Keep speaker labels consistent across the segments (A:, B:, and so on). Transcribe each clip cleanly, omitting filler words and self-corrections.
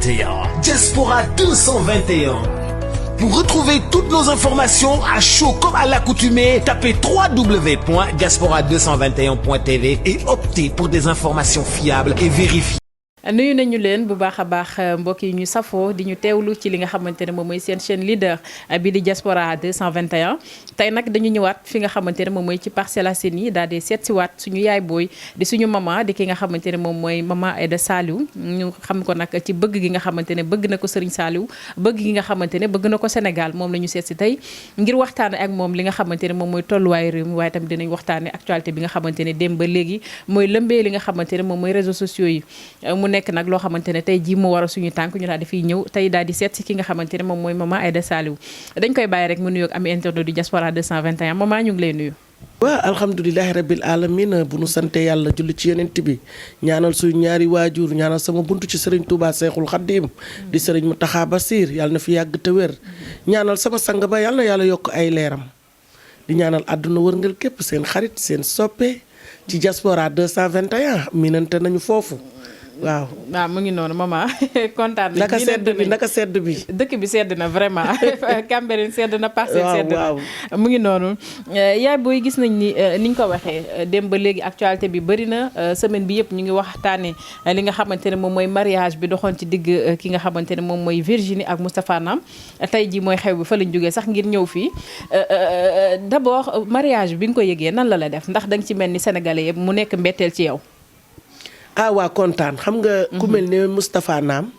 A: 221. Diaspora 221. Pour retrouver toutes nos informations à chaud comme à l'accoutumée, tapez www.diaspora221.tv et optez pour des informations fiables et vérifiées.
B: nuyu nañu leen bu baax a baax mbokk yi ñu safoo di ñu teewlu ci li nga xamante ne moom mooy seen chaîne leader bi di Diaspora 221 tey nag dañu ñëwaat fi nga xamante ne moom mooy ci Parcelles Assainies daal di seet si waat suñu yaay booy di suñu maman di ki nga xamante ne moom mooy maman Aïda Saliou ñu xam ko nag ci bëgg gi nga xamante ne bëgg na ko Serigne Saliou bëgg gi nga xamante ne bëgg na ko Sénégal moom la ñu seet si tey ngir waxtaane ak moom li nga xamante ne moom mooy tolluwaayu réew mi waaye tamit dinañ waxtaane actualité bi nga xamante ne dem ba léegi mooy lëmbee li nga xamante ne moom mooy réseaux sociaux yi nekk nag loo xamante ne tey jii moo war a suñu tànk ñu daal di fiy ñëw tey daal di seet si ki nga xamante ne moom mooy maman Aïda Saliou dañ koy bàyyi rek mu nuyoog am internet du Diaspora 221 maman ñu ngi lay nuyu.
C: waaw alhamdulilahi rabbil alamin bu nu sante yàlla julli ci yonent bi ñaanal suñu ñaari waajur ñaanal sama buntu ci sëriñ Touba Seexul Xaddim di sëriñ Mountakha Bassir yàlla na fi yàgg te wér ñaanal sama sang ba yàlla na yàlla yokk ay leeram di ñaanal àdduna wërngal képp seen xarit seen soppe ci Diaspora 221 minante nañu foofu waaw
B: mu ngi noonu maman kontaan nañu.
C: naka sedd bi
B: dëkk bi sedd na vraiment Cambérène sedd na Parcelles sedd na mu ngi noonu yaay booy gis nañ ni niñ ko waxee dem ba léegi actualité bi bëri na semaine bi yëpp ñu ngi waxtaane li nga xamante ne moom mooy mariage bi doxoon ci digg ki nga xamante ne moom mooy Virginie ak Moustapha Nam tey ji mooy xew bi fa lañ jógee sax ngir ñëw fii d'abord mariage bi nga ko yëgee nan la def ndax da nga ci mel ni sénégalais yëpp mu nekk mbetteel ci yow.
C: waa kontaan xam nga ku mel ne Moustapha Nam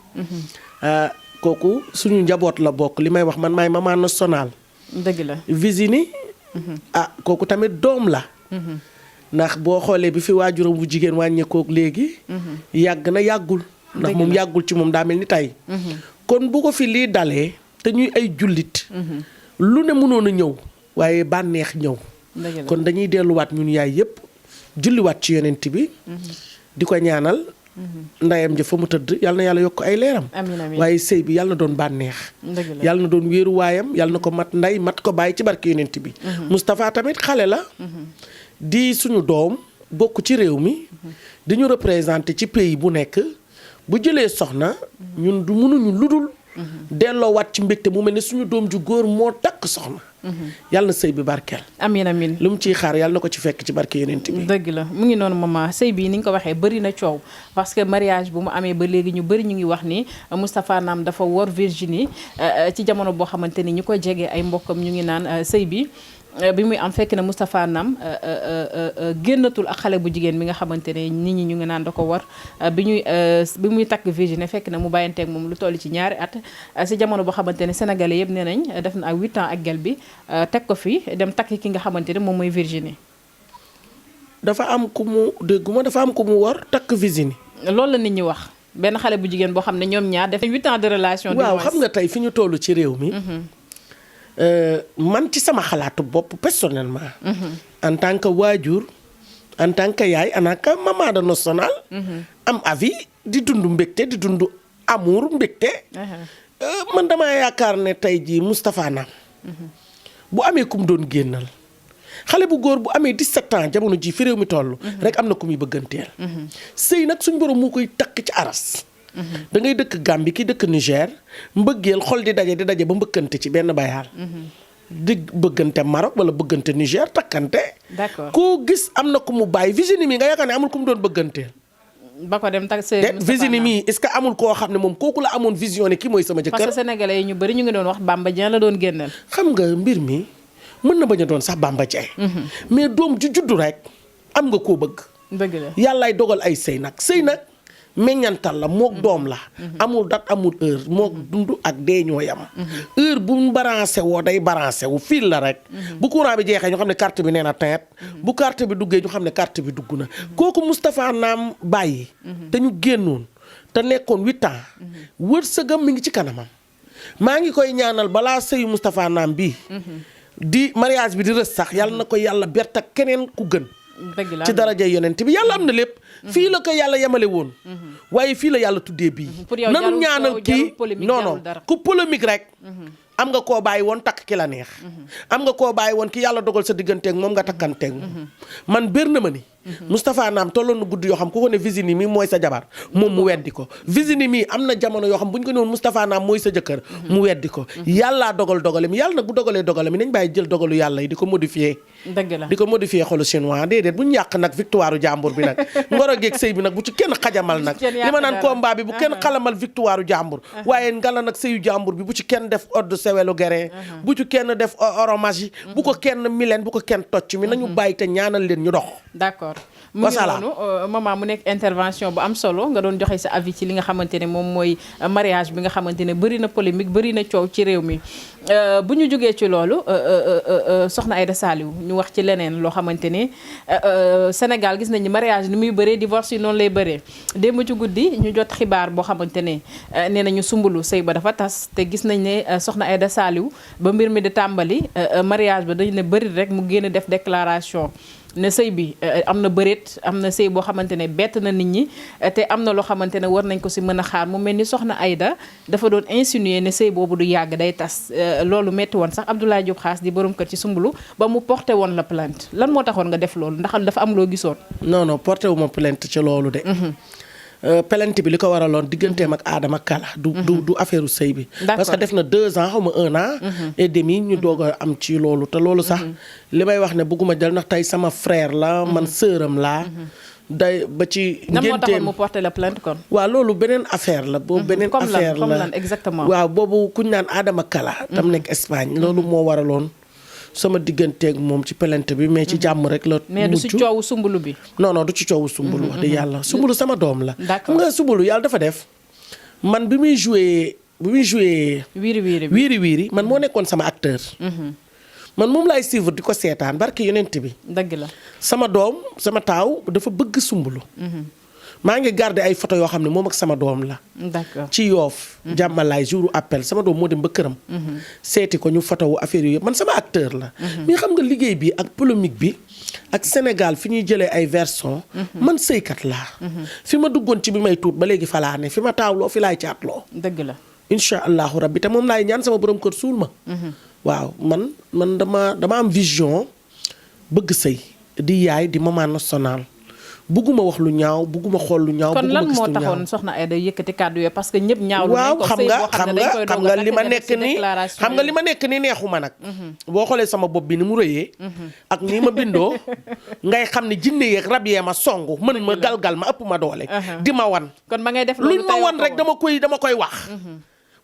C: kooku suñu njaboot la bokk li may wax man maay maman nationale.
B: dëgg la
C: Virginie kooku tamit doom la ndax boo xoolee bi fi waajuram bu jigéen wàññeekook léegi yàgg na yàggul ndax moom yàggul ci moom daa mel ni tey kon bu ko fi lii dalee te ñuy ay jullit lu ne mënoon a ñëw waaye bànneex ñëw kon dañuy delluwaat ñun yaay yépp julliwaat ci yonent bi di ko ñaanal ndayam ja fa mu tëdd yàlla na yàlla yokk ay leeram waaye sëy bi yàlla na doon bànneex yàlla na doon wéeru waayam yàlla na ko mat nday mat ko bàyyi ci barke yonent bi Moustapha tamit xale la di suñu doom bokk ci réew mi di ñu représenté ci pays bu nekk bu jëlee soxna ñun du mënuñu ludul delloo waat ci mbégte mu mel ne suñu doom ju góor moo takk soxna yàlla na sëy bi barkeel
B: amiin
C: lu mu ciy xaar yàlla na ko ci fekk ci barke yonent bi
B: dëgg la mu ngi noonu maman sëy bi ni nga ko waxee bëri na coow parce que mariage bu mu amee ba léegi ñu bëri ñu ngi wax ni Moustapha Nam dafa wor Virginie ci jamono boo xamante ni ñu ko jege ay mbokkam ñu ngi naan sëy bi muy am fekk na Moustapha Nam génnatul ak xale bu jigéen bi nga xamante ne nit ñi ñu ngi naan da ko war bi muy takk Virginie fekk na mu bàyyanteeg moom lu toll ci ñaari at si jamono boo xamante ne sénégalais yëpp nee nañ def na ak 8 ans ak gel bi teg ko fi dem takk ki nga xamante ne moom mooy Virginie.
C: dafa am ku mu war takk Virginie.
B: loolu la nit ñi wax benn xale bu jigéen boo xam ne ñoom ñaar def 8 ans de relation.
C: waaw xam nga tey fi ñu toll ci réew mi. man ci sama xalaatu bopp personnellement. en tant que waajur en tant que yaay en tant que maman de national. am avis di dund mbégte di dund amour mbégte. man damaa yaakaar ne tey jii Moustapha Nam bu amee ku mu doon génnal xale bu góor bu amee 17 ans jamono ji fi réew mi toll. rek am na ku muy bëgganteel. sëy nag suñ borom moo koy takk ci aras. da ngay dëkk Gambie ki dëkk Niger mbëggeel xol di daje ba mbëkkante ci benn bayaal. di bëggante Maroc wala bëggante Niger takkante.
B: d'accord
C: koo gis am na ku mu bàyyi Virginie mi nga yaakaar ne amul ku mu doon bëgganteel.
B: ba ko dem tak sëy
C: Virginie mi est-ce que amul koo xam ne moom kooku la amoon vision ne kii mooy sama jëkkër.
B: parce que sénégalais yi ñu bari ñu ngi doon wax Bamba Dieng la doon génneel.
C: xam nga mbir mi mën na bañ a doon sax Bamba Dieng. mais doom ju juddu rek am nga koo bëgg.
B: dëgg la
C: yàllaay dogal ay sëy nag meññantal la mook doom la. amul date amul heure mook dund ak dee ñoo yam. heure bu mu balancé woo day balancé wu fil la rek. bu courant bi jeexee ñu xam ne carte bi nee na teet. bu carte bi duggee ñu xam ne carte bi dugg na. kooku Moustapha Nam bàyyi. te ñu génnoon te nekkoon 8 ans. wërsëgam mi ngi ci kanamam. maa ngi koy ñaanal balaa sëyu Moustapha Nam bii. di mariage bi di rës sax yàlla na ko yàlla bert ak keneen ku gën. ci daraja yonent bi yàlla am na lépp. fii la ko yàlla yemale woon. waaye fii la yàlla tuddee bii. nanu ñaanal kii non ku polémique rek. am nga koo bàyyi woon takk ki la neex. am nga koo bàyyi woon ki yàlla dogal sa digganteeg moom nga takkanteeg moom. man bér na ma ni Moustapha Naam tolloon na guddi yoo xam ku ko ne Virginie mi mooy sa jabar moom mu weddi ko Virginie mi am na jamono yoo xam bu ñu ko ne woon Moustapha Naam mooy sa jëkkër mu weddi ko yàllaa dogalam yàlla nag bu dogalee dogalam nañ bàyyi jël dogalu yàlla yi di ko modifier
B: dëgg la
C: di ko modifier xolu chinois déedéet bu ñu yàq nag victoire u jàmbur bi nag ngoro geeg sëy bi nag bu ci kenn xajamal nag li ma naan combat bi bu kenn xalamal victoire u jàmbur waaye ngala nag sëyu jàmbur bi bu ci kenn def ordre sewelu guerin bu ci kenn def oromage bu ko kenn milen bu ko kenn tocc mi nañu bàyyi te ñaanal leen ñu dox
B: d'accord mu ngi noonu maman mu nekk intervention bu am solo nga doon joxe sa avis ci li nga xamante ne moom mooy mariage bi nga xamante ne bëri na polémique bëri na coow ci réew mi bu ñu jógee ci loolu soxna Aïda Saliou ñu wax ci leneen loo xamante ne Sénégal gis nañu mariage ni muy bëree divorce yi noonu lay bëree démb ci guddi ñu jot xibaar boo xamante ne nee nañu Soumboulou sëy ba dafa tas te gis nañ ne soxna Aïda Saliou ba mbir mi di tàmbali mariage ba dañu ne bëri rek mu génn def déclaration ne sëy bi am na bëreet am na sëy boo xamante ne bett na nit ñi te am na loo xamante ne war nañ ko si mën a xaar mu mel ni soxna Aïda dafa doon insinuer ne sëy boobu du yàgg day tas loolu metti woon sax Abdoulaye Diop Khass di borom kër ci Soumboulou ba mu porté woon la plainte lan moo taxoon nga def loolu ndax dafa am loo gisoon.
C: non porté wu ma plainte ci loolu de. plainte bi li ko waraloon digganteem ak Adama Kala du affaire u sëy bi parce que def na 2 ans xaw ma 1 an et demi ñu doog a am ci loolu te loolu sax li may wax ne bëgguma jël ndax tey sama frère la man sœuram laa day ba ci ngénteem
B: moo taxoon mu porté la plainte kon
C: waaw loolu beneen affaire la boobu beneen affaire la
B: comme lan exactement
C: waaw boobu kuñ naan Adama Kala tam nekk Espagne loolu moo waraloon sama digganteeg moom ci plainte bi mais ci jàmm rek la.
B: mais du ci coowu Soumboulou bi.
C: non du ci coowu Soumboulou wax dëgg yàlla Soumboulou sama doom la. xam nga Soumboulou yàlla dafa def man bi muy joué. wiiri man moo nekkoon sama acteur. man moom laay suivre di ko seetaan barki yonent bi.
B: dëgg la
C: sama doom sama taaw dafa bëgg Soumboulou. maa ngi garder ay photo yoo xam ne moom ak sama doom la.
B: d'accord
C: ci Yoff jàmmalaay jour appel sama doom moo dem ba këram. seeti ko ñu photo wu affaire yooyu man sama acteur la. mais xam nga liggéey bi ak polémique bi ak Sénégal fi ñuy jëlee ay version man sëykat laa. fi ma duggoon ci bi may tuut ba léegi falaa ne fi ma taawloo fi laay caatloo.
B: dëgg la
C: incha allahu rabbi te moom laay ñaan sama borom kër suul ma. waaw man dama am vision bëgg sëy di yaay di maman national. bugguma wax lu ñaaw bugguma xool lu ñaaw.
B: kon lan moo taxoon soxna Aïda yëkkati kàddu yooyu parce que ñëpp ñaaw.
C: waaw xam nga li ma nekk nii neexuma nag. boo xoolee sama bopp bi ni mu rëyee. ak nii ma bindoo ngay xam ne jinne yeeg rab yee ma songu mën ma galgal ma ëpp ma doole. di ma wan.
B: kon ma ngay def loolu
C: luñ ma wan rek dama koy wax.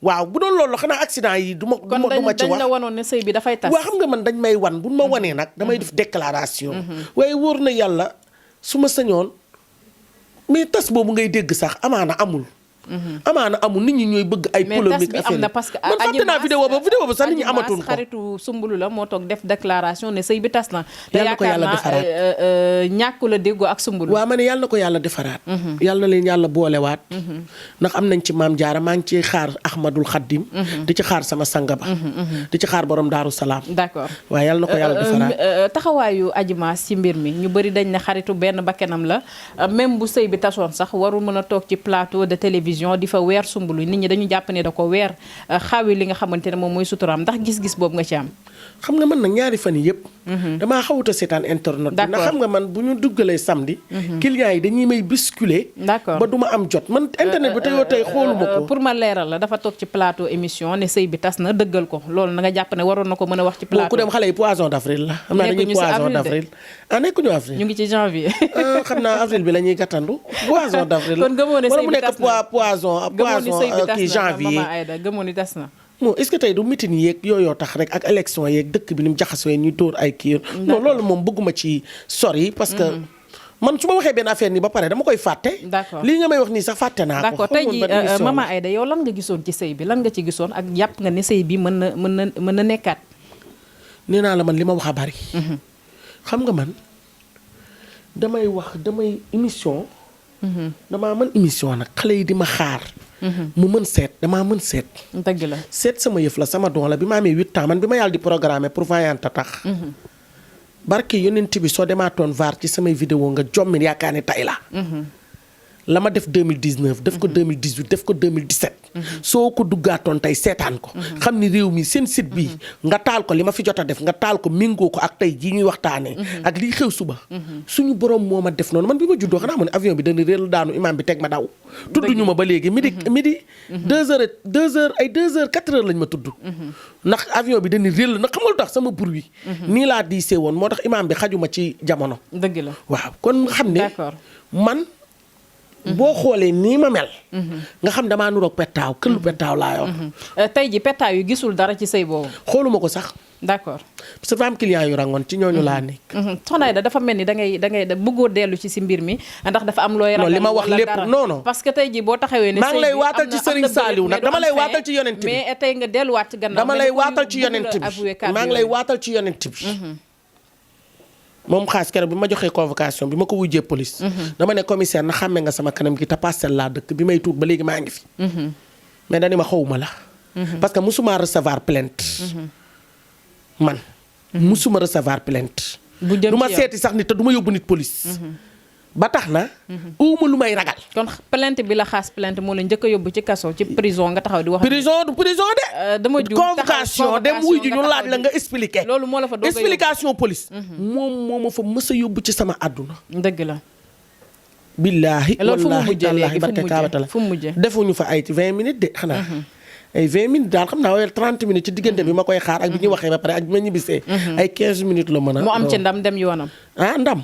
C: waaw bu doon loolu xanaa accident yi du ma ci wax
B: kon dañ la wanoon ne sëy bi dafay tas.
C: waaw xam nga man dañ may wan buñ ma wanee nag damay def déclaration. waaye wóor na yàlla su ma sañoon mais tas boobu ngay dégg sax amaana amul. nit ñi ñooy bëgg ay polémique affaire
B: mais tas bi am na parce que
C: man fàtte naa vidéo ba sax nit ñi amatuñ ko.
B: xaritu Soumboulou la moo toog def déclaration ne sëy bi tas na.
C: yàlla na ko yàlla defaraat
B: te yaakaar naa ñàkku la déggoo ak Soumboulou.
C: waaw ma ne yàlla na ko yàlla defaraat. yàlla na leen yàlla boolewaat. ndax am nañ ci maam Jaara maa ngi ciy xaar Ahmadul Xaddim. di ci xaar sama sanga ba. di ci xaar borom Daaru Salaam.
B: d'accord
C: waaw yàlla na ko yàlla defaraat.
B: taxawaayu Adji Mass ci mbir mi ñu bëri dañ ne xaritu benn bakkanam la même bu sëy bi tasoon sax warul mën a toog ci plateau de télévision di fa weer Soumboulou nit ñi dañu jàpp ne da ko weer xaawi li nga xamante ne moom mooy suturaam ndax gis-gis boobu nga ci am.
C: xam nga man nag ñaari fan yi yëpp. damaa xawuta seetaan internet bi. ndax xam nga man bu ñu duggalee samedi. clients yi dañuy may bousculer.
B: d'accord
C: ba du ma am jot man internet bi tey xooluma ko.
B: pour ma leeral la dafa toog ci plateau émission ne sëy bi tas na dëggal ko loolu na nga jàpp ne waroon na ko mën a wax ci plateau.
C: ku dem xale yi poisson d'avril la. xam naa dañuy poisson d'avril nekkuñu avril.
B: ñu ngi ci janvier.
C: xam naa avril bi la ñuy gàttandu poisson d'avril la.
B: kon gëmoo ne sëy bi tas na
C: poisson kii janvier.
B: Maman Aïda gëmoo ni tas na.
C: bon est-ce que tey du mitin yeeg yooyoo tax rek ak élection yeeg dëkk bi ni mu jaxasoo ñuy dóor ay kii. non loolu moom bëgguma ci sori parce que. man su ma waxee benn affaire nii ba pare dama koy fàtte.
B: d'accord
C: lii nga may wax nii sax fàtte naa ko.
B: d'accord tey jii Maman Aïda yow lan nga gisoon ci sëy bi lan nga ci gisoon ak jàpp nga ne sëy bi mën na nekkaat.
C: nee naa la man li ma wax a bari. xam nga man damay émission. damaa mën émission nag xale yi di ma xaar. mu mën seet damaa mën seet.
B: dëgg la
C: seet sama yëf la sama don la bi ma amee 8 ans man bi ma yàlla di programmer pour voyante tax. barke yonent bi soo demaatoon vaar ci samay vidéo nga jommin yaakaar ne tay la. la ma def 2019 def ko 2018 def ko 2017. soo ko duggaatoon tey seetaan ko. xam ni réew mi seen site bii nga taal ko li ma fi jot a def nga taal ko méngoo ko ak tey jii ñuy waxtaanee. ak lii xew suba. suñu borom moo ma def noonu man bi ma juddoo xanaa mu ne avion bi dana réel daanu imam bi teg ma daw. tudd ñu ma ba léegi midi 2h 4h lañ ma tudd. ndax avion bi dana réel ndax xam nga lu tax sama bruit. nii laa diisee woon moo tax imam bi xajuma ci jamono.
B: dëgg la
C: waaw kon xam ne.
B: d'accord
C: man. boo xoolee nii ma mel. nga xam damaa nuroog pettaaw këllu pettaaw laa yor.
B: tey ji pettaaw yu gisul dara ci sëy boobu.
C: xooluma ko sax.
B: d'accord
C: parce que dafa am client yu rangoon ci ñooñu laa nekk.
B: Soxna Aida dafa mel ni da ngay bëggoo dellu ci si mbir mi ndax dafa am looy ragal.
C: li ma wax lépp non.
B: parce que tey ji boo taxawee ne.
C: maa ngi lay waatal ci Serigne Saliou nag dama lay waatal ci yonent bi.
B: mais tey nga delluwaat ci gannaaw.
C: dama lay waatal ci yonent bi maa ngi lay waatal ci yonent bi. moom xaas keroog bi ma joxee convocation bi ma ko wujjee police. dama ne commissaire na xàmme nga sama kanam gi te Parcelles laa dëkk bi may tuut ba léegi maa ngi fi. mais dañu ma xawuma la. parce que musuma recevoir plainte. man musuma recevoir plainte.
B: bu jëm
C: du ma seeti sax nit te du ma yóbbu nit police. ba tax na. uuma lu may ragal.
B: kon plainte bi la xaas plainte moo la njëkk a yóbbu ci kaso ci prison nga taxaw di wax.
C: prison de.
B: dama juum
C: convocation dem wuy ji ñu laaj la nga expliqué.
B: loolu moo la fa doog a yóbbu
C: explication police. moom moo ma fa mës a yóbbu ci sama àdduna.
B: dëgg la.
C: billaahi wallaahi tallaahi barke kaabatala
B: fu mu mujjee
C: defuñu fa ay 20 minutes de xanaa. ay 20 minutes daal xam naa waaye 30 minutes ci diggante bi ma koy xaar ak bi ñuy waxee ba pare ak bi ma ñibbisee. ay 15 minutes la mën a.
B: mu am ci ndam dem yoonam.
C: ndam.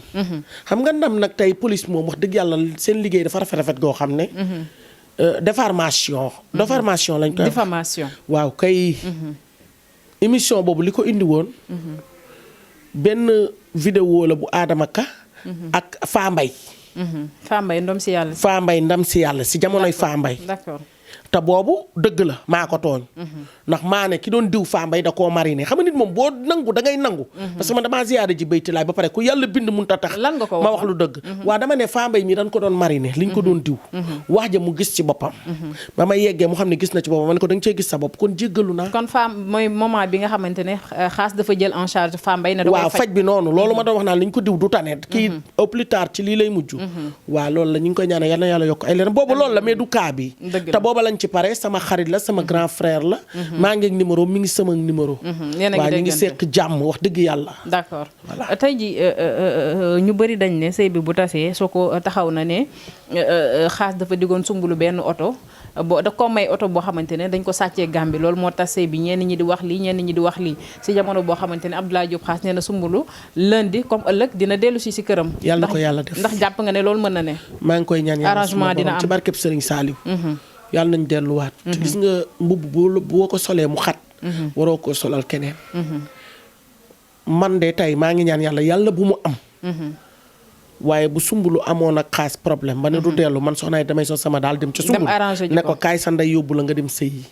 C: xam nga ndam nag tey police moom wax dëgg yàlla seen liggéey dafa rafet goo xam ne. diffamation lañ koy wax.
B: diffamation.
C: waaw kay. émission boobu li ko indi woon. benn vidéo la bu Adama Ka. ak Fa Mbay.
B: Fa Mbay ndam si yàlla.
C: Fa Mbay ndam si yàlla si jamonoy Fa Mbay.
B: d'accord.
C: te boobu dëgg la maa ko tooñ. ndax maa ne ki doon diw Fa Mbay da koo mariné xam nga nit moom boo nangu da ngay nangu. parce que man damaa ziyaare ji bayti laay ba pare ku yàlla bind mun ta tax.
B: lan nga ko
C: ma wax lu dëgg. waa dama ne Fa Mbay mi dañ ko doon mariné liñ ko doon diw. wax ja mu gis ci boppam. ba ma yeggee mu xam ne gis na ci boppam ma ne ko da nga cee gis sa bopp kon jéggalu naa.
B: kon Fa mooy moment bi nga xamante ne xaas dafa jël en charge Fa Mbay ne da koy
C: waaw faj bi noonu loolu ma doon wax naan liñ ko diw du tane kii au plus tard ci lii lay mujj. waaw loolu la ñu ngi koy ñaanal yal na yàlla yokk ay leneen boobu loolu la mais du cas bi te booba lañ ci pare sama xarit la sama grand frère la. maa ngi ak numéro mi ngi sama numéro. waaw ñu ngi sekk jàmm wax dëgg yàlla.
B: d'accord tey ji ñu bëri dañ ne sëy bi bu tasee soo ko taxaw na ne xaas dafa diggoon sumbulu benn oto da ko may oto boo xamante ne dañ ko sàccee Gàmbi loolu moo tas sëy bi ñenn ñi di wax lii ñenn ñi di wax lii si jamono boo xamante ne Abdoulaye Diop xaas nee na sumbulu lundi comme ëllëg dina dellu si këram.
C: yàlla na ko yàlla def
B: ndax jàpp nga ne loolu mën na ne.
C: maa ngi koy ñaan yàlla
B: arrangement dina am
C: ci barkeb Serigne Saliou. yàlla nañ delluwaat. te gis nga mbubb boo ko solee mu xat. waroo ko solal keneen. man de tey maa ngi ñaan yàlla bu mu am. waaye bu sumbulu amoon ak xaas problème ba ne du dellu man soxna damay sol sama daal dem ca sumbulu ne ko kaay sa ndey yóbbu la nga dem sëy yi.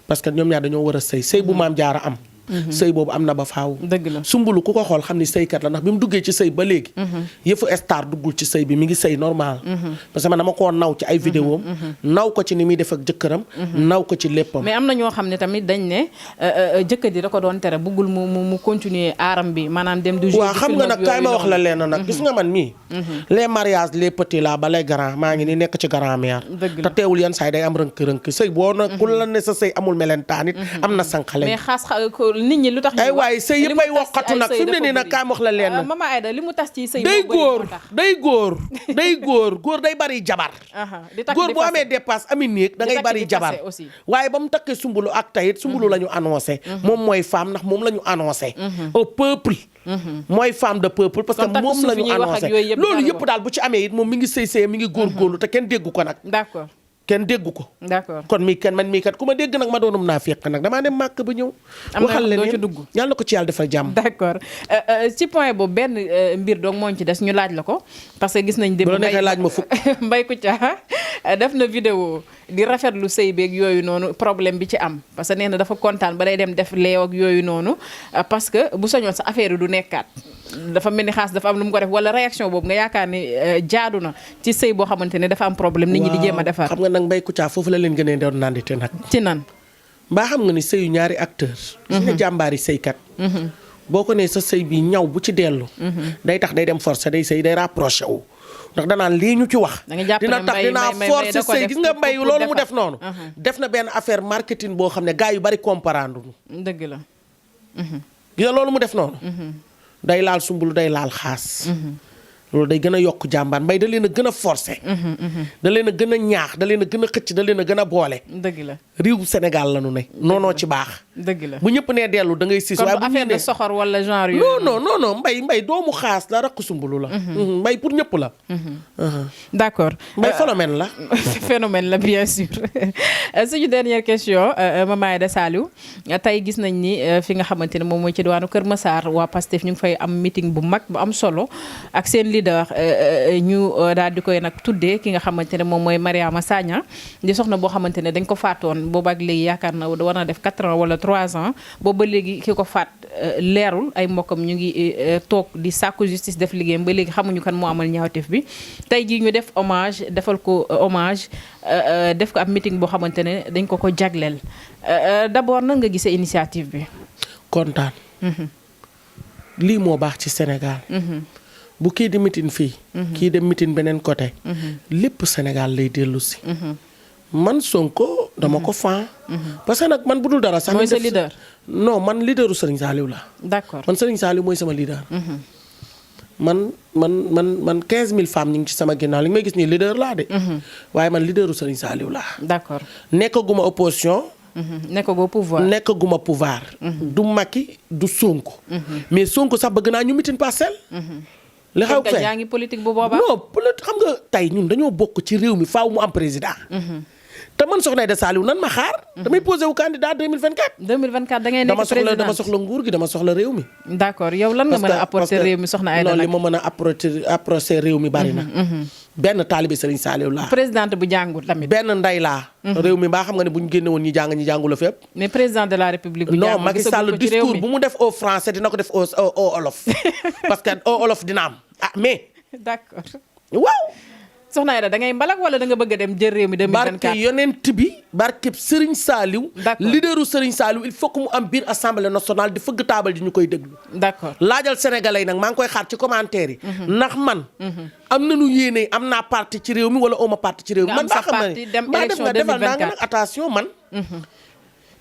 C: parce que ñoom ñaar dañoo war a sëy bu maam jaara am. sëy boobu am na ba faaw.
B: dëgg la
C: sumbulu ku ko xool xam ni sëykat la ndax bi mu duggee ci sëy ba léegi. yëfu star duggul ci sëy bi mi ngi sëy normal. parce que man dama koo naw ci ay vidéo naw ko ci ni muy def ak jëkkëram. naw ko ci léppam.
B: mais am na ñoo xam ne tamit dañ ne jëkkër ji da ko doon tere buggul mu continuer aaram bi maanaam dem. du
C: waaw xam nga nag kaay ma wax la leen nag gis nga man mii. les mariages les petits là ba les grands maa ngi ni nekk ci grand-mère. te teewul yenn saa yi day am rënk-rënk sëy boo na ku la ne sa sëy amul melentaan it am na sànqale.
B: mais xaas nit ñi lu tax
C: ay waay sëy yëpp ay wokkatu nag fi mu ne nii nag kaam wax la leen
B: Mama Aida li mu tas ci sëy
C: day góor day bari jabar góor boo amee dépasse ami néeg da ngay bari jabar waaye ba mu takkee sumbulu ak tayit sumbulu la ñu annoncé moom mooy femme ndax moom la ñu annoncé au peuple mooy femme de peuple parce que moom la ñu annoncé loolu yëpp daal bu ci amee it moom mi ngi sëy mi ngi góorgóorlu te kenn déggu ko nag
B: d'accord
C: kenn déggu ko.
B: d'accord
C: kon man mii kat ku ma dégg nag ma doonum naa féq nag damaa dem màkk ba ñëw.
B: waxal leen doo ci dugg
C: yàlla na ko ci yàlla defal jàmm.
B: d'accord ci point boobu benn mbir doog moo ci des ñu laaj la ko parce que gis nañ.
C: bu la neexee laaj ma fukk.
B: Mbaye Kouthia def na vidéo di rafetlu sëy beeg yooyu noonu problème bi ci am parce que nee na dafa kontaan ba day dem def leew ak yooyu noonu parce que bu soñoon sa affaire yi du nekkaat. dafa mel ni xaas dafa am lu mu ko def wala réaction boobu nga yaakaar ni jaadu na ci sëy boo xamante ne dafa am problème nit ñi di jéem a defar.
C: xam nga nag Mbaye Kouthia foofu la leen gën a doon nandite nag.
B: ci nan.
C: mbaa xam nga ni sëyu ñaari acteur gis nga jàmbaari sëykat. boo ko nee sa sëy bi ñaw bu ci dellu. day tax day dem forcé day sëy day rapproché wu. ndax danaan lii ñu ci wax dina tax dinaa forcer sëy gis nga mbay loolu mu def noonu def na benn affaire marketing boo xam ne gars yu bari comprendre
B: dëgg la
C: gis nga loolu mu def noonu day laal sumbulu day laal xaas loolu day gën a yokk jàmbaar mbay da leen a gën a forcer da leen a gën a ñaax da leen a gën a xëcc da leen a gën a boole
B: dëgg la
C: réew Sénégal la nu ne noonoo ci baax
B: dëgg la
C: bu ñëpp nee dellu da ngay siis
B: kon bu affaire de soxor wala genre yooyu
C: non mbay doomu xaas la rakk sumbulu la mbay pour ñëpp la
B: d'accord
C: mbay phénomène la
B: phénomène la bien sûr suñu dernière question Mame Aïda Saliou tey gis nañ ni fi nga xamante ne moom mooy ci diwaanu Kër Massar waa Pastef ñu ngi fay am meeting bu mag bu am solo ak seen leader ñu daal di koy nag tuddee ki nga xamante ne moom mooy Mariama Sagna di soxna boo xamante ne dañ ko faatoon boobu ak léegi yaakaar na war na def 4 ans wala 3 ans boobu ba léegi ki ko faat leerul ay mbokkam ñu ngi toog di sàkku justice def liggéeyam ba léegi xamuñu kan moo amal ñaawteef bi tey jii ñu def hommage defal ko hommage def ko ab meeting boo xamante ne dañ ko jagleel d'abord nan nga gisee initiative bi.
C: kontaan. lii moo baax ci Sénégal. bu kii di mitin fii. kii dem mitin beneen côté. lépp Sénégal lay dellu si. man Sonko dama ko fan. parce que nag man bu dul dara sax.
B: mooy sa leader.
C: non man leaderu Serigne Saliou la.
B: d'accord
C: man Serigne Saliou mooy sama leader. man 15000 femmes ñu ngi ci sama ginnaaw li may gis nii leader laa de. waaye man leaderu Serigne Saliou laa.
B: d'accord
C: nekkaguma opposition. nekkaguma pouvoir. du Macky du Sonko. mais Sonko sax bëgg naa ñu mitin parcelle. li xew fee
B: yaa ngi politique bu boobaa.
C: non politique xam nga tey ñun dañoo bokk ci réew mi faaw mu am président. te man Soxna Aïda Saliou nan ma xaar. damay posé wu candidat 2024.
B: 2024 da ngay nekk président
C: dama soxla nguur gi dama soxla réew mi.
B: d'accord yow lan nga mën a apporter réew mi Soxna Aïda nag.
C: non li ma mën a apporter réew mi bari na. benn taalibe Serigne Saliou laa.
B: présidente bu jàngul tamit.
C: benn nday laa. réew mi mbaa xam nga ne bu ñu génne woon ñi jàng ñi jàngul fépp.
B: mais président de la république. bu jàngul
C: non Macky Sall discours bu mu def au français dina ko def au olof. parce que au olof dina am ah mais.
B: d'accord
C: waaw.
B: Soxna Aïda da ngay mbalak wala da nga bëgg a dem jël réew mi 2024.
C: barke yonent bi barke Serigne Saliou.
B: d'accord
C: leaderu Serigne Saliou il faut que mu am biir assemblée nationale di fëgg taabal ji ñu koy déglu.
B: d'accord
C: laajal sénégalais yi nag maa ngi koy xaar ci commentaire yi. ndax man. am nañu yéene am naa parti ci réew mi wala oma parti ci réew mi. man baa xam ne maa def nga defal naa nga nag attention man.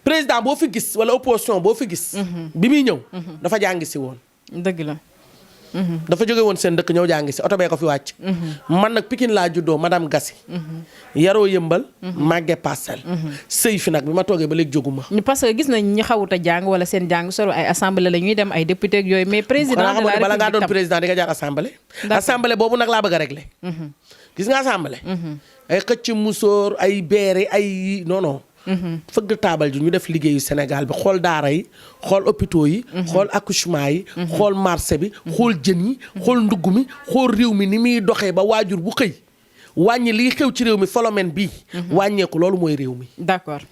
C: président boo fi gis wala opposition boo fi gis. bi muy ñëw. dafa jàngi si woon.
B: dëgg la.
C: dafa jóge woon seen dëkk ñëw jàngi si oto bee ko fi wàcc. man nag Pikine laa juddoo madame Gassi. yaroo yëmbal. màgge Parcelles. sëy fi nag bi ma toogee ba léegi jóguma.
B: parce que gis nañ ñi xawut a jàng wala seen jàng solo ay assemblée la ñuy dem ay député ak yooyu mais président de la république
C: bala ngaa doon président di nga jaar assemblée. assemblée boobu nag laa bëgg a régler. gis nga assemblée. ay xëcc musóor ay beere ay non. fëgg taabal ji ñu def liggéeyu Sénégal bi xool daara yi xool hôpitaux yi. xool accouchement yi. xool marché bi xool jën yi. xool ndugg mi xool réew mi ni muy doxee ba waajur bu xëy wàññi liy xew ci réew mi phénomène bii. wàññeeku loolu mooy réew mi.
B: d'accord.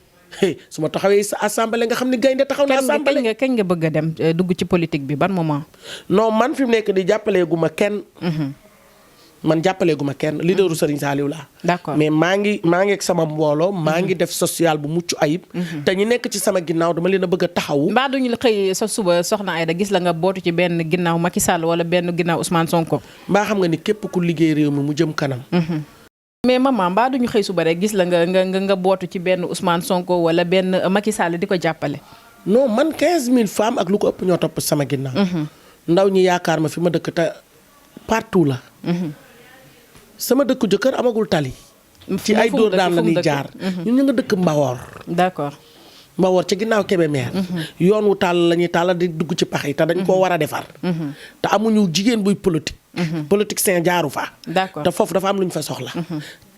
C: su ma taxawee sa assemblée nga xam ne gaynde taxaw na assemblée.
B: kañ nga bëgg a dem dugg ci politique bi ban moment.
C: non man fi mu nekk di jàppaleegu ma kenn. man jàppaleegu ma kenn leaderu Serigne Saliou laa.
B: d'accord
C: mais maa ngi ak sama mbooloo. maa ngi def social bu mucc ayib. te ñi nekk ci sama ginnaaw dama leen a bëgg a taxawu.
B: mbaa duñu la xëy sa suba Soxna Aïda gis la nga bootu ci benn ginnaaw Macky Sall wala benn ginnaaw Ousmane Sonko.
C: mbaa xam nga ni képp ku liggéey réew mi mu jëm kanam.
B: mais maman mbaa duñu xëy suba rek gis la nga bootu ci benn Ousmane Sonko wala benn Macky Sall di ko jàppale.
C: non man 15000 femmes ak lu ko ëpp ñoo topp sama ginnaaw. ndaw ñi yaakaar ma fi ma dëkk te partout la. sama dëkk jëkkër amagul tali. ci ay dóor daan la ñuy jaar. ñun ñu nga dëkk Mbawor.
B: d'accord.
C: Mbawor ca ginnaaw Kébémer. yoon wu tàll la ñuy tàll di dugg ci pax yi te dañ koo war a defar. te amuñu jigéen buy politique. politique seen jaaru fa.
B: d'accord
C: te foofu dafa am lu ñu fa soxla.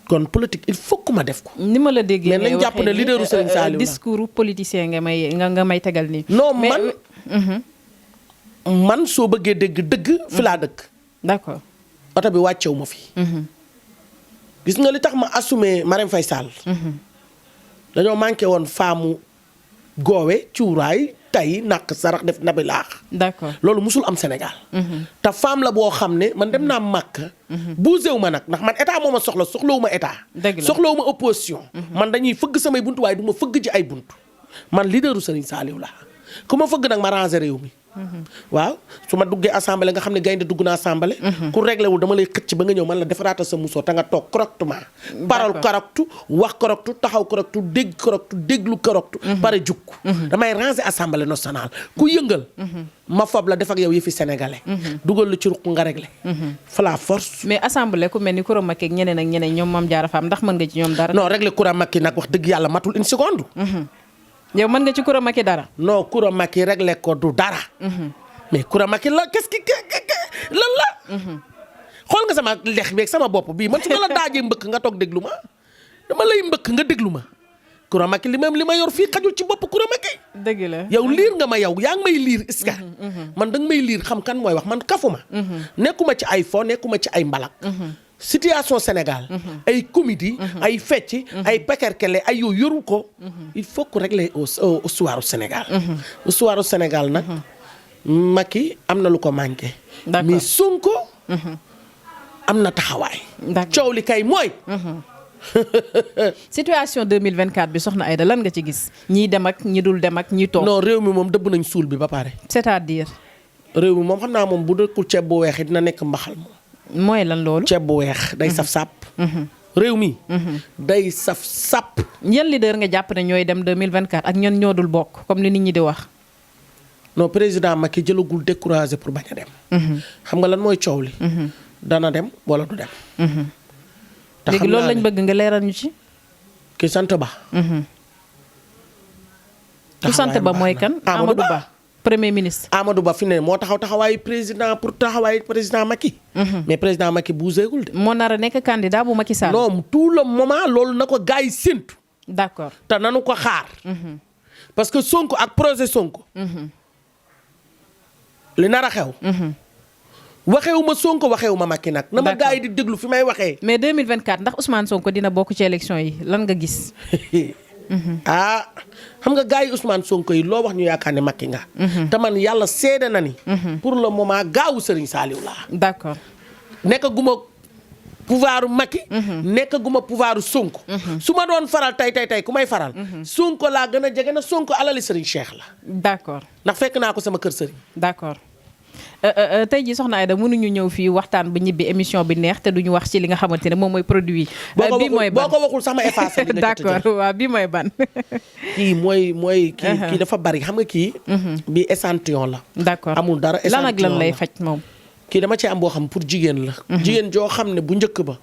C: kon politique il faut que ma def ko.
B: ni ma la déggee
C: mais nañ jàpp ne leaderu Serigne Saliou la
B: discours politicien nga may tegal nii.
C: non man soo bëggee dégg dëgg fi laa dëkk.
B: d'accord.
C: oto bi wàccewu ma fi. gis nga li tax ma assumé Marème Faye Sall. dañoo manqué woon faamu goowe cuuraay tay nàkk sarax def nabi laax.
B: d'accord
C: loolu musul am Sénégal. te femme la boo xam ne man dem naa màkk. buusewu ma nag ndax man état moo ma soxlawu ma état. soxlawu ma opposition. man dañuy fëgg samay buntu waaye du ma fëgg ci ay buntu. man leaderu Serigne Saliou la ku ma fëgg nag ma ranger réew mi. waaw su ma duggee assemblée nga xam ne gaynde dugg na assemblée. ku réglé wul dama lay xëcc ba nga ñëw man la defaraatal sa musoo te nga toog correctement. parole correctu wax correctu taxaw correctu dégg correctu déglu correctu. pare jukk damay ranger assemblée nationale ku yëngal. ma fob la def ak yow yëfi sénégalais. dugal lu ci ruq nga réglé. fa la force.
B: mais assemblée ku mel ni Coura Macky ak ñeneen ak ñeneen ñoom Mame Diarra Fam ndax mën nga ci ñoom dara.
C: non réglé Coura Macky nag wax dëgg yàlla matul une seconde.
B: yow mën nga ci Coura Macky dara.
C: non Coura Macky réglé ko du dara. mais Coura Macky la qu'est-ce que lan la. xool nga sama lex beeg sama bopp bii man su ma la daajee mbëkk nga toog déglu ma dama lay mbëkk nga déglu ma. Coura Macky li ma yor fii xajul ci bopp Coura Macky.
B: dëgg la
C: yow liir nga ma yow yaa ngi may liir est-ce que man danga may liir xam kan mooy wax man kafuma. nekkuma ci ay fo nekkuma ci ay mbalak. situation Sénégal. ay comédie ay fecc ay pekerkele ay yooyu yoru ko. il faut que régler au soir au Sénégal. au soir au Sénégal nag. Macky am na lu ko manqué. mais Sonko. am na taxawaay. coow li kay mooy.
B: situation 2024 bi soxna Aïda lan nga ci gis ñii dem ak ñi dul dem ak ñi toog.
C: non réew mi moom dëbb nañ suul bi ba pare.
B: c'est-à-dire.
C: réew mi moom xam naa moom bu dëkkul ceeb bu weex dina nekk mbaxal moom.
B: mooy lan loolu.
C: ceeb bu weex day saf sàpp. réew mi. day saf sàpp.
B: yan leader nga jàpp ne ñooy dem 2024 ak ñan ñoo dul bokk comme ni nit ñi di wax.
C: non président Macky jëlagul découragé pour bañ a dem. xam nga lan mooy coow li. dana dem wala du dem.
B: léegi loolu lañ bëgg nga leeral ñu ci.
C: ki sant ba.
B: ku sant ba mooy kan. Amadou Ba premier ministre.
C: Amadou Ba fi ne moo taxawaayu président pour taxawaayu président Macky. mais président Macky buuseegul de.
B: moo nar a nekk candidat bu Macky Sall.
C: non tout le moment loolu na ko gars yi séntu.
B: d'accord
C: te nanu ko xaar. parce que Sonko ak projet Sonko. li nar a xew. waxeewuma Sonko waxeewuma Macky nag. na ma gars yi di déglu fi may waxee.
B: mais 2024 ndax Ousmane Sonko dina bokk ci élection yi lan nga gis.
C: xam nga gars yi Ousmane Sonko yi loo wax ñu yaakaar ne Macky nga. te man yàlla seede na ni. pour le moment gaawu Serigne Saliou laa.
B: d'accord.
C: nekkaguma pouvoiru Macky. nekkaguma pouvoiru Sonko. su ma doon faral tey ku may faral. Sonko laa gën a jege na Sonko alali Serigne Cheikh la.
B: d'accord.
C: ndax fekk naa ko sama kër Serigne.
B: d'accord. tey jii soxna Aïda mënuñu ñëw fii waxtaan ba ñibbi émission bi neex te duñu wax ci li nga xamante ne moom mooy produit yi. bii mooy ban
C: boo ko waxul sax ma effacé.
B: d'accord waaw bii mooy ban.
C: kii mooy kii dafa bari xam nga kii. bii échantillon la.
B: d'accord
C: amul dara échantillon
B: lan ak lan lay faj moom.
C: kii dama ci am boo xam pour jigéen la. jigéen joo xam ne bu njëkk ba.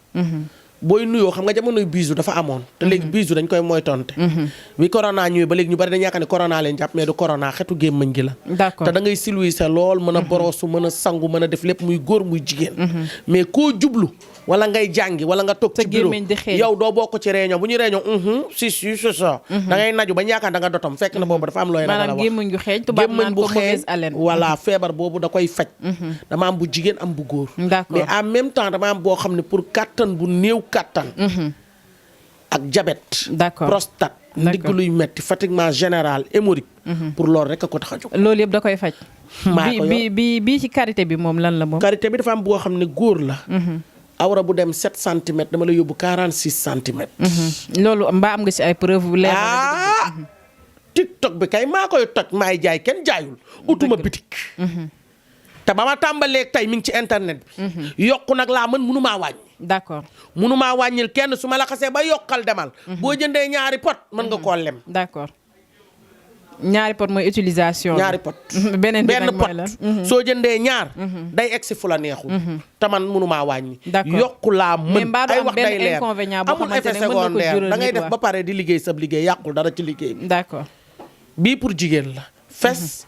C: booy nuyoo xam nga jamonoy bisu dafa amoon. te léegi bisu dañ koy moytonte. bi corona ñëwee ba léegi ñu bari dañu yaakaar ne corona leen jàpp mais du corona xetu gémmañ gi la.
B: d'accord
C: te da ngay silwise lool mën a boroosu mën a sangu mën a def lépp muy góor muy jigéen. mais koo jublu wala ngay jàngi wala nga toog ci bureau yow doo bokk ci réunion bu ñu réunion si c'est ça. da ngay naju ba ñu yaakaar da nga dotom fekk na boobu dafa am looy ragal a wax.
B: maanaam gémmañ gu xeeñ tubaab naan ko mauvaise haleine.
C: voilà feebar boobu da koy faj. dama am bu jigéen am bu góor.
B: d'accord
C: mais en même temps dama am boo xam ne pour kattan bu néew kattan. ak diabète.
B: d'accord
C: prostate. ndigg luy metti fatiguement général hémorroïde. pour loolu rek a ko tax a jóg.
B: loolu yëpp da koy faj.
C: maa ko yor
B: bi ci karité bi moom lan la moom.
C: karité bi dafa am boo xam ne góor la. awra bu dem 7 centimètres dama la yóbbu 46 centimètres.
B: loolu mbaa am nga ci ay preuve leer
C: TikTok bi kay maa koy toj maay jaay kenn jaayul. utuma bitik. te ba ma tàmbalee tey mi ngi ci internet bi. yokku nag laa mën mënumaa wàññi.
B: d'accord
C: mënumaa wàññil kenn su ma la xasee ba yokkal demal. boo jëndee ñaari pot mën nga koo lem.
B: d'accord ñaari pot mooy utilisation.
C: ñaari pot
B: benn
C: pot soo jëndee ñaar. day egg si fu la neexul. te man mënumaa wàññi.
B: d'accord
C: yokku laa mën ay wax day leer
B: amul
C: effet secondaire da ngay def ba pare di liggéey sab liggéey yàqul dara ci liggéey bi.
B: d'accord
C: bii pour jigéen la. fes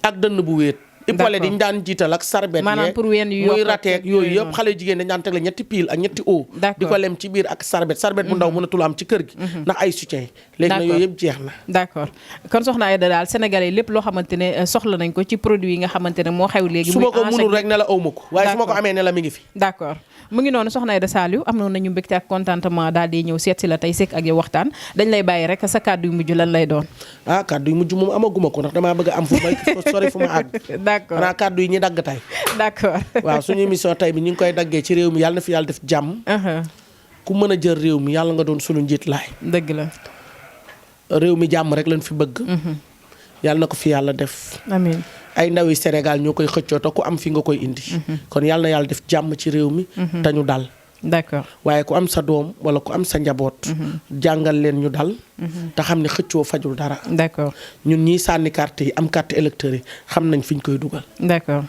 C: ak dënn bu wéet. ipole di ñu daan jiital ak sarbet
B: maanaam pour ween yu
C: muy rateeg yooyu yëpp xale jigéen dañ daan tegle ñetti pile ak ñetti eau di ko lem ci biir ak sarbet bu ndaw mënatul am ci kër gi ndax ay soutien léegi na yooyu yëpp jeex na
B: d'accord kon soxna Aïda daal sénégalais lépp loo xamante ne soxla nañ ko ci produit yi nga xamante ne moo xew léegi
C: su ma ko mënul rek ne la aw ma ko waaye su ma ko amee ne la mi ngi fi
B: d'accord mu ngi noonu soxna Aïda Saliou am nañu mbégte ak contentement daal di ñëw seet si la tey sekk ak yow waxtaan dañ lay bàyyi rek sa kàddu yu mujj lan lay doon
C: kàddu yu mujj moom amaguma ko ndax damaa bëgg a am fu may sori fu ma àgg
B: d'accord
C: xanaa kàddu yi ñu dagg tey
B: d'accord
C: waaw suñu émission tey bi ñu ngi koy daggee ci réew mi yàlla na fi yàlla def jàmm ku mën a jël réew mi yàlla nga doon suñu njiit laay
B: dëgg la
C: réew mi jàmm rek lañ fi bëgg yàlla na ko fi yàlla def
B: amiin
C: ay ndawi Sénégal ñoo koy xëccoo te ku am fi nga koy indi. kon yàlla na yàlla def jàmm ci réew mi. te ñu dal.
B: d'accord
C: waaye ku am sa doom wala ku am sa njaboot. jàngal leen ñu dal. te xam ne xëccoo fajul dara.
B: d'accord
C: ñun ñii sànni carte yi am carte électeur yi xam nañ fi ñu koy dugal.
B: d'accord.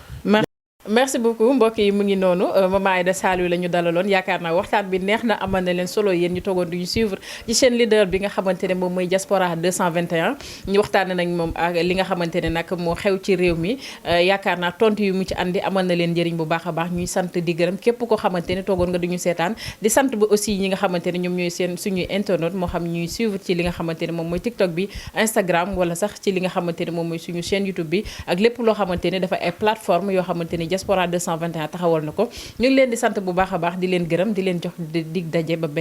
B: merci beaucoup mbokk yi mu ngi noonu Maman Aïda Saliou la ñu dalaloon yaakaar naa waxtaan bi neex na amal na leen solo yéen ñu toogoon du ñu suivre ci chaîne leader bi nga xamante ne moom mooy Diaspora 221 ñu waxtaane nañ moom ak li nga xamante ne nag moo xew ci réew mi yaakaar naa tontu yu mu ci andi amal na leen njëriñ bu baax a baax ñuy sant di gërëm képp koo xamante ne toogoon nga duñu seetaan di sant ba aussi ñi nga xamante ne ñoom ñooy seen suñuy internet moo xam ñuy suivre ci li nga xamante ne moom mooy TikTok bi Instagram wala sax ci li nga xamante ne moom mooy suñu chaîne YouTube bi ak lépp loo xamante ne dafa ay plateforme yoo xamante ne Diaspora 221 taxawal na ko ñu ngi leen di sant bu baax a baax di leen gërëm di leen jox dig daje ba